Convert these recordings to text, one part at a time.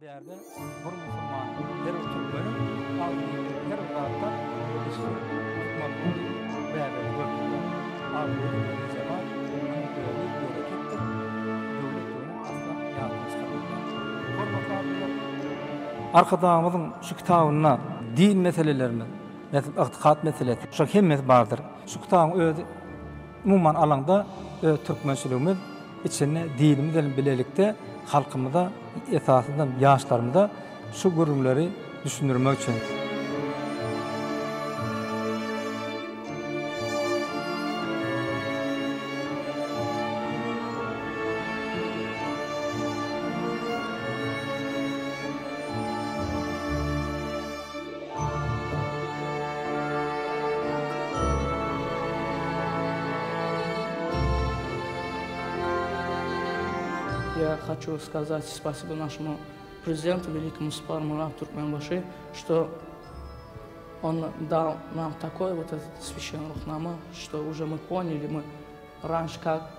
Bärde bir musulman, her bir türkmeniň agzybirligi her bir zatda üstün tutmalydygyny bärde görkezýär. Agzybirlik we jemal munuň özi bereketdir, döwletdigini asla ýatdan çykarmaýar. Hormatly alymlar! Arkadagymyzyň şu kitabynda din meselelerimiz, meselem, ygtykat meselesi, şoň hemmesi bardyr. Şu kitabyň özi Umuman alaňda öz türkmençiligimiz içinde dinimiz bilen bilelikde halkymyza esasyndan ýaşlarymyza şu gürrüňleri düşündirmek üçin. Я хочу сказать спасибо нашему президенту, великому Сапару Мурату Туркменбаши, что он дал нам такой вот этот священный Рухнама, что уже мы поняли, мы раньше как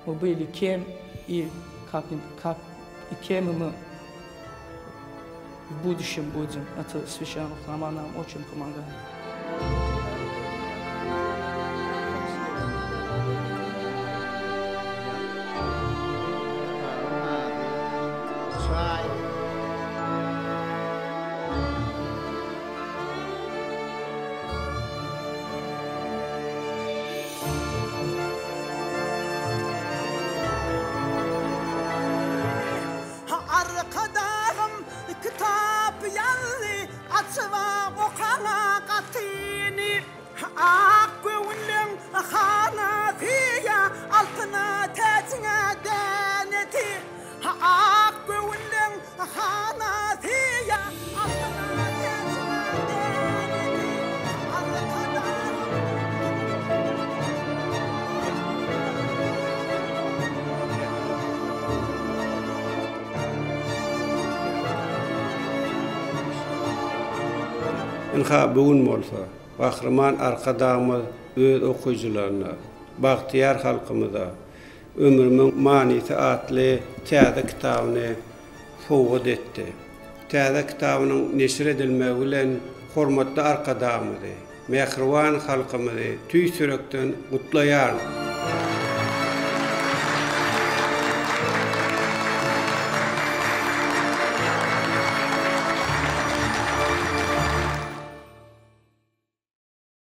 мы были кем и как, как и кем мы в будущем будем. Это священный Рухнама нам очень помогает. Arkadagym kitap ýazdy, açyba okaňa gatyny. Ak göwünliň hanasy ýa altyna täjiňe dänesi. Ak göwünliň hanasy ýa altyna täjiňe dänesi. Arkadagym. Ynha, bu gün bolsa, Gahryman Arkadagymyz öz okyjylaryna, bagtyýar halkymyza Ömrümiň manysy atly täze kitabyny sowgat etdi. Täze kitabynyň neşir edilmegi bilen hormatly Arkadagymyzy, mähriban halkymyzy tüýs ýürekden gutlaýaryn.